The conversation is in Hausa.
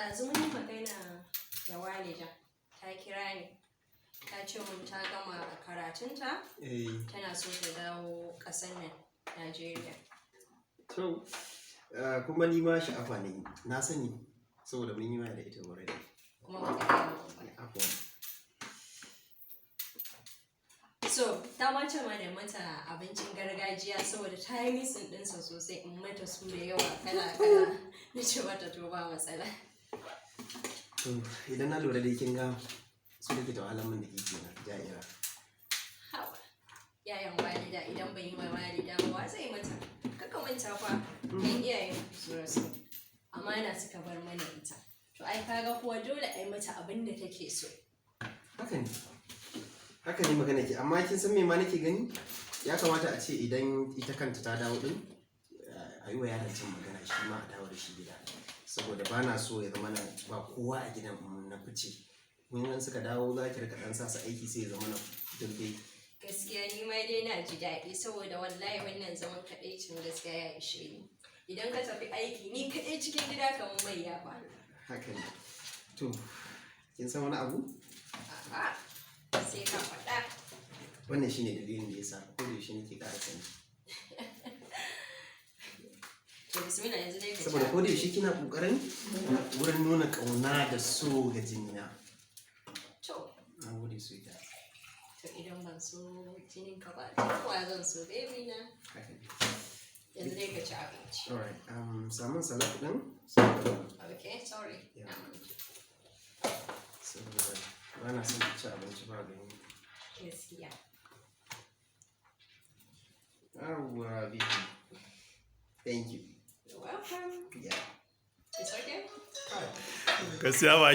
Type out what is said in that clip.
Ɗazu mun yi magana da walida, ta kira ni. Ta ce mun ta gama karatunta, tana so ta dawo ƙasar nan, Najeriya. To, kuma ni ma sha'afa ne, na sani saboda mun yi waya da ita already. Kuma baka gaya mun ba. Afuwan. So, ta ma ce ma da mata abincin gargajiya saboda ta yi missing ɗinsa sosai, in mata su da yawa kala-kala. Na ce mata to ba matsala. To, idan na lura dai kin ga su da ke ta wahalar min da ke kenan, ja'ira. Hawa. Yayan walida, idan ban yi wa walida ba, wa zai mata? Kaka manta fa, kan iyayen su rasu. Amana suka bar mana ita. To ai kaga kuwa dole ai mata abin da take so. Haka ne. Haka ne magana ke, amma kin san me ma nake gani? Ya kamata a ce idan ita kanta ta dawo din, a yi wa yaron can magana shi ma a dawo da shi gida. Saboda ba na so ya zama na ba kowa a gidan in na fice. In suka dawo za ki rika ɗan sa su aiki, sai ya zama na duk dai. Gaskiya ni ma dai na ji daɗi saboda wallahi wannan zaman kaɗaicin gaskiya ya ishe ni. Idan ka tafi aiki ni kaɗai cikin gida kamar mai ya faru. Haka ne. To, kin san wani abu? A'a, sai ka faɗa. Wannan shine dalilin da yasa ko da yaushe nake ƙara sani. To bismillah, yanzu dai ka ci Saboda ko da abinci. yaushe kina ƙoƙarin wurin nuna ƙauna da so ga jinina. To, Na gode, sweetheart. to idan ban so jinin ka ba, to wa zan so, baby na? Haka ne. Yanzu dai ka ci abinci. Alright, samun salad ɗin. Okay, sorry. Yeah. Na manta. Saboda ba na son ci abinci ba gani. Gaskiya. Yawwa, baby. Thank you. You're welcome. Yeah. It's okay? Gaskiya ba.